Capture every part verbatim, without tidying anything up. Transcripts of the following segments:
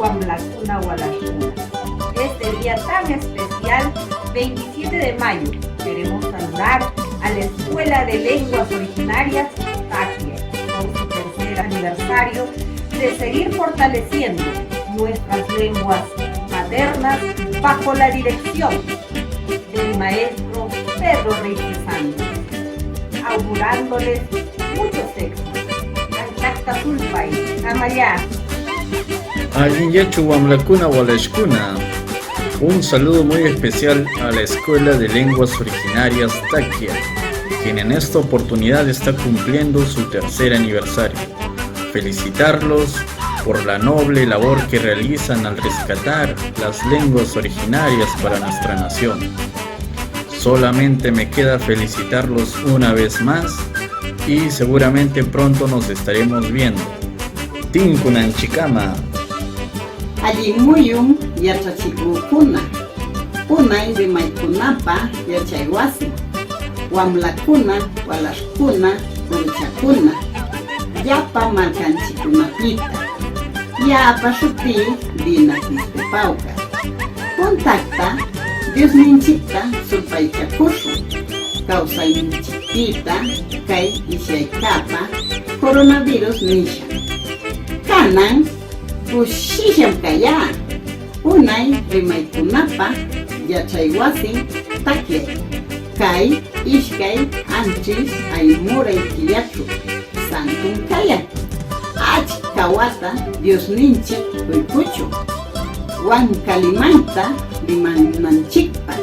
Wamlakuna, walaśhkuna. Este día tan especial, veintisiete de mayo, queremos saludar a la Escuela de Lenguas Originarias Taquia, por su tercer aniversario de seguir fortaleciendo nuestras lenguas maternas bajo la dirección del maestro Pedro Reyes Sánchez, augurándoles muchos éxitos. Allin llaqta sulpay, amallá. Allinllachu wamlakuna, walaśhkuna. Un saludo muy especial a la Escuela de Lenguas Originarias Taquia, quien en esta oportunidad está cumpliendo su tercer aniversario. Felicitarlos por la noble labor que realizan al rescatar las lenguas originarias para nuestra nación. Solamente me queda felicitarlos una vez más y seguramente pronto nos estaremos viendo. Tinkunanchikama. Allin muyun, yaćhachicücuna, unay rimaycunapä yaćhay wasi, wamlakuna, walaśhcuna, uruchacuna, llapa malcanchiccunapïta. Yaꞌapa śhutí Dina Quispe Pawca. Puntacta Diosninchicta sulpaycacuśhun, cawsayninchicpïta cay ishyaycäpa coronavirus nishan. Canan cushisham cayá. Unay rimaycunapä yaćhay wasin tacyay. Cay ishcay anćhish aymuray killaćhu santum cayan. Achca wata Diosninchic uycuchun wanca limayta limananchicpä,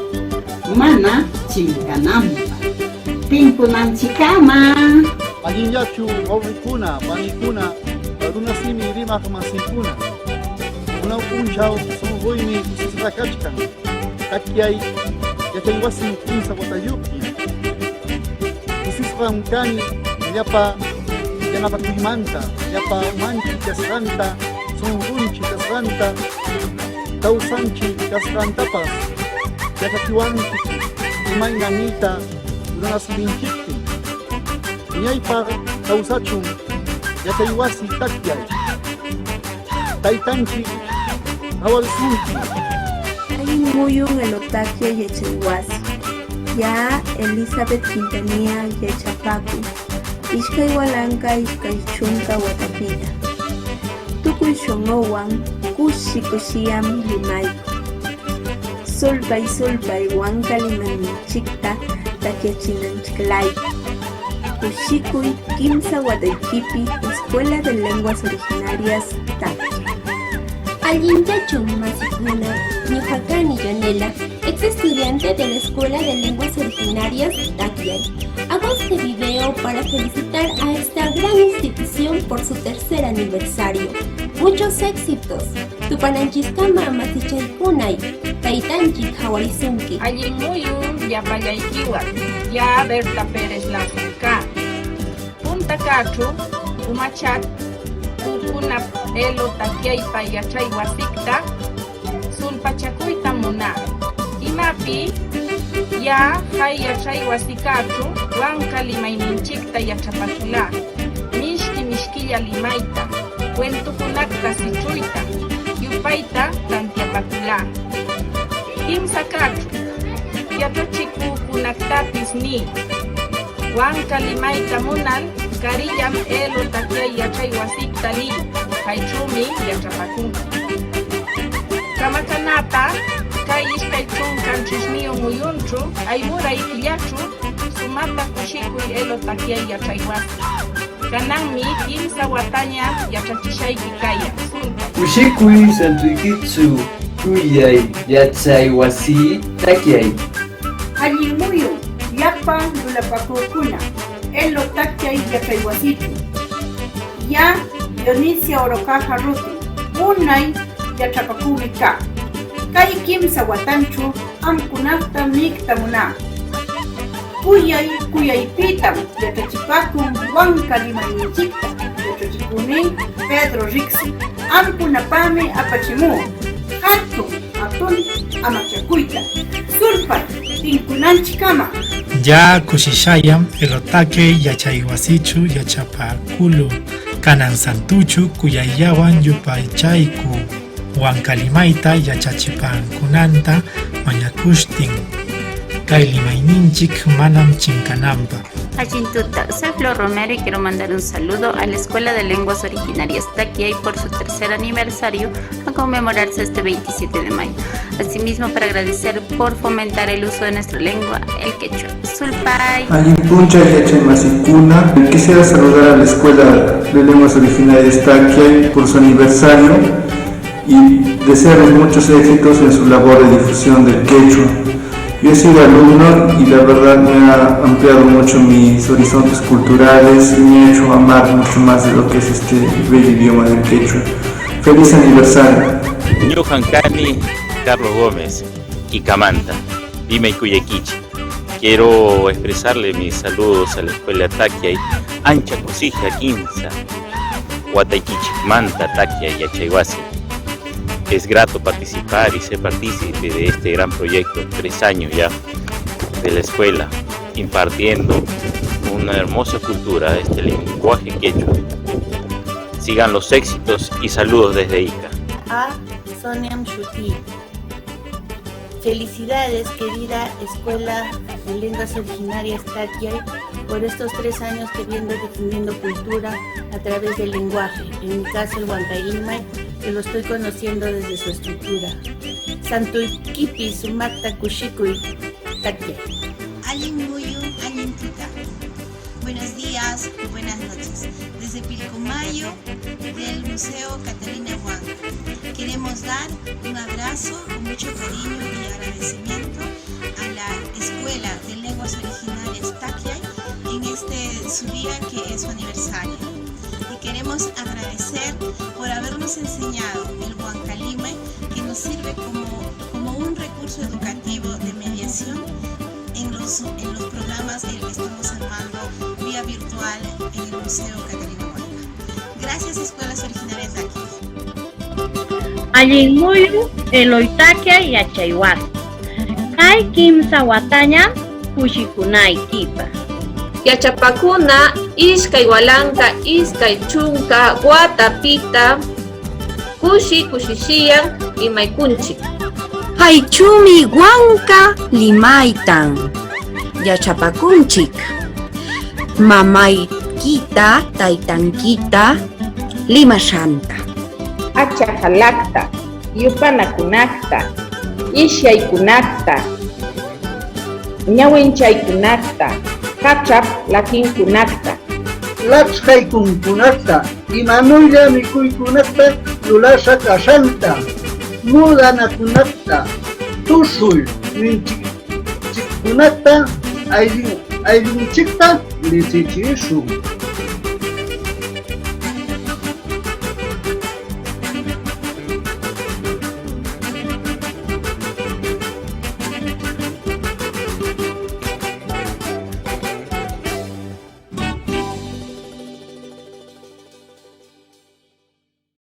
mana chincananpä. Tinkunanchiccama. Allinllachu wawqicuna, panicuna, runa simi rimaq masïcuna? Unay punchaw sunquymi kusisqa kachkan. Tacyay yaćhay wasin kimsa watayuqmi. Kusisqam kani llapa yanapacuymanta, llapa umanchic kasqanta, sunqunchic kasqanta, cawsanchic kasqantapas yaćhachiwanchic imayna niyta runa siminchicpi. Wiñaypaq cawsachun yaćhay wasi tacyay. Taytanchic qawarisunqui. Allin muyun, Elo Tacyay yaćhay wasi. Yaꞌa Elizabeth Quintanilla yaćhapacuy. Ishcay walanca ishcay ćhunca watapïta. Tucuy śhunꞌuwan cushi cushiyam limaycuy. Sulpay sulpay wanca limayninchicta tacyachinanchic-laycu. Cushicuy kimsa watayquipi Escuela de Lenguas Originarias Tacyay. Allinllachum masïcuna, ñuqa cani Janela, ex estudiante de la Escuela de Lenguas Originarias Tacyay. Hago este video para felicitar a esta gran institución por su tercer aniversario. Muchos éxitos. Tupananchiccama masichaycunay, taytanchic qawarisunqui. Allin muyun llapallayquiwan, yaꞌa Berta Pérez Lazar cá. Puntacäćhu umachacücunap Elo Tacyaypa yaćhay wasicta sulpachacuytam munaa. Imapi yaꞌa cay yaćhay wasicäćhu wanca limayninchicta yaćhapaculá, mishqui mishquilla limayta, cuentocunacta sichuyta, yupayta tantiapaculá. Kimsacäćhu yaćhachicücunactapis niy. Wanca limayta munal carillam Elo Tacyay yaćhay wasicta liy, cayćhümi yaćhapacunqui. Camacanäpä cay ishcay ćhunca anćhishniyu muyunćhu aymuray killaćhu sumaqta cushicuy Elo Tacyay yaćhay wasi. Cananmi kimsa wataña yaćhachishayqui cayan. Sulpay. Cushicuy santuyquićhu, cuyay yaćhay wasi tacyay. Allin muyun, llapa lulapacücuna, Elo Tacyay yaćhay wasićhu. Yaꞌa Dionisia Orocaja Ruti, unay yaćhapacümi cá. Cay kimsa watanćhu amcunacta niycta munaa. Cuyay cuyaypïtam yaćhachipacun wanca limayninchicta yaćhachicüní Pedro Rixi. Amcunapämi apachimú jatun jatun amachacuyta. Sulpay, tincunanchiccama. Yaꞌa cushishayam Elo Tacyay yaćhay wasićhu yaćhapäcülú, canan santućhu cuyayllawan yupaychaycü. Huanca limayta yachachipäcunanta mañacushtin, cay limayninchic manam chincananpä. Allin tuta, soy Flor Romero y quiero mandar un saludo a la Escuela de Lenguas Originarias Takyay por su tercer aniversario a conmemorarse este veintisiete de mayo. Asimismo, para agradecer por fomentar el uso de nuestra lengua, el quechua. Sulpay. Allin puncha, yachay masikuna. Quisiera saludar a la Escuela de Lenguas Originarias Takyay por su aniversario y desearles muchos éxitos en su labor de difusión del quechua. Yo he sido alumno y la verdad me ha ampliado mucho mis horizontes culturales y me ha hecho amar mucho más de lo que es este bello idioma del quechua. ¡Feliz aniversario! Ñuqam kani Carlos Gómez, Icamanta. Rimaykullay kicha. Quiero expresarle mis saludos a la Escuela Takyay, ancha kusisqa kimsa wataykichikmanta Takyay Yachay Wasi. Es grato participar y ser partícipe de este gran proyecto, tres años ya de la escuela, impartiendo una hermosa cultura, este lenguaje quechua. Sigan los éxitos y saludos desde Ica. A Sonia Mshuti. Felicidades, querida Escuela de Lenguas Originarias Takyay, por estos tres años que vienes difundiendo cultura a través del lenguaje, en mi caso el huancayllamay, que lo estoy conociendo desde su estructura. Santuykipi sumaqta kushikuy, Takyay. Allin muyun, allin tuta. Buenos días, buenas noches. Desde Pilcomayo, del Museo Catalina Huanca, queremos dar un abrazo con mucho cariño y agradecimiento a la Escuela de Lenguas Originarias Takyay en este su día que es su aniversario. Y queremos agradecer por habernos enseñado el huancayllamay, que nos sirve como, como un recurso educativo de mediación en los, en los programas que estamos armando vía virtual en el Museo Catalina Huanca. Gracias, Escuelas Originarias Takyay. Allin muyun, Eloy Takyay Yachay Wasi. Kay kimsa watañam kushikunaykipaq. Yachapakuna, ishkay walanka, ishkay chunka watapita kushi kushishiyan limaykunchik. Paychumi wanka limaytan yachapakunchik, mamaykita, taytankita limashanta. Achaqalacta, yupanakunacta, ishyaycunacta, ñawinchaycunacta, jaćhap laquincunacta, laćhcaycuncunacta, imanuylla micuycunacta lulaśha caśhanta, müdanacunacta, tuśhuy linchiccunacta, ayllu, aylluncunacta lisichishun.